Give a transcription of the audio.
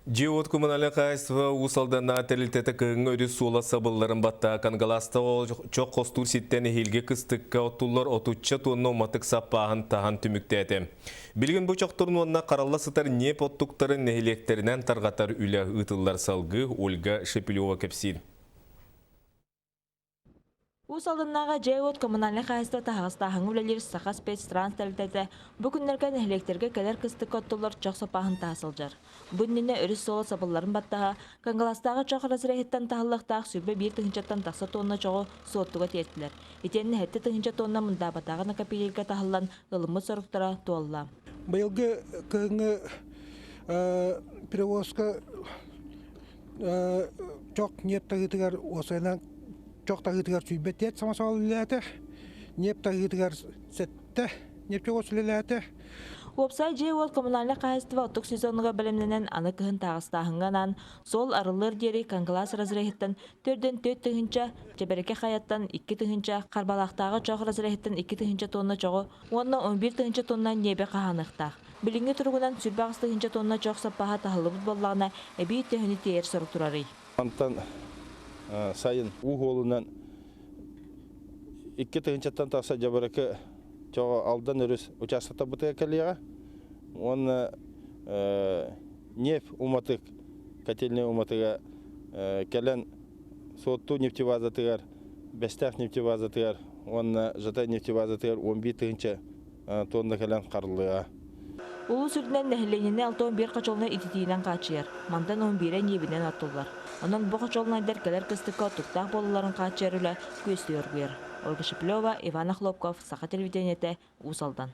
Дьиэ-уот коммунальнай хаһаайыстыба Уус Алданнааҕы тэрилтэтэ кыһыҥҥы өрүс суола сабылларын баттаһа Кангалаастаах чох хостуур сиртэн эһиилги кыстыкка оттуллар отучча туонна уматык саппааһын таһан түмүктээтэ. Билигин бу чохторун уонна харалла сытар ньиэп оттуктарын нэһилиэктэринэн тарҕатар үлэ ыытыллар салгыы Ольга Шепелева кэпсиир. Уус Алданнааҕы дьиэ-уот коммунальнай хаһаайыстыба таһаҕастааһыҥҥа үлэлиир Саха спецтранс тэрилтэтэ бу күннэргэ нэһилиэктэргэ кэлэр кыстыкка оттуллар чох сапааһын таһа сылдьар. Бу иннинэ өрүс суола сабылларын баттаһа, Кангаластааҕы чох разреһыттан таһыллыахтаах 21 тыһыынчаттан тахса тонна чоҕу Суоттуга тиэртилэр. Итиэннэ 7 тыһыынча тонна Мындаабатааҕы накопителгэ таһыллан ылыммыт соруктара туолла. Быйылгы кыһыҥҥы перевозка чох ньиэп таһыытыгар уосайынан чох таһыытыгар сүүрбэ түөрт самосвал үлэлээтэ, ньиэп таһыытыгар сэттэ нефтевоз үлэлээтэ. Уопсай дьиэ-уот коммунальнай хаһаайыстыба оттук сезонугар бэлэмнэнэн аны кыһын таҕыстааһыҥҥа анаан суол арыллыар диэри Кангалаас разреһыттан 4,4 тыһыынча, Чэбэрэкэ хайаттан 2 тыһыынча, Харбалаахтааҕы чох разреһыттан 2 тыһыынча тонна чоҕу уонна 11 тыһыынча тонна ньиэби хаһааныахтаах. Билиҥҥи туругунан 28 тыһыынча тонна чох саппааһа таһыллыбыт буоллаҕына, эбии төһөнү тиэйэр сорук турарый? Мантан сайын уу уолунан 2 тыһыынчаттан тахса дьабарыкы чоҕо Алдан өрүс учаастактарбытыгар кэлиэҕэ. Уонна нефть уматык, котельнай уматыга кэлэн Суотту нефтебазатыгар, Бэстээх нефтебазатыгар уонна Жатай нефтебазатыгар 11 тыһыынча тонна кэлэн харыллыаҕа. Улуус үрдүнэн нэһилиэнньэни 61 хочуолунай ититиинэн хааччыйар. Мантан 11-э ньиэбинэн оттуллар. Онон бу хочуолунайдар кэлэр кыстыкка оттуктаах буолалларын хааччыйар үлэ күөстүү оргуйар. Ольга Шеплева, Иван Охлопков, Саха телевидениетэ, Уус Алдан.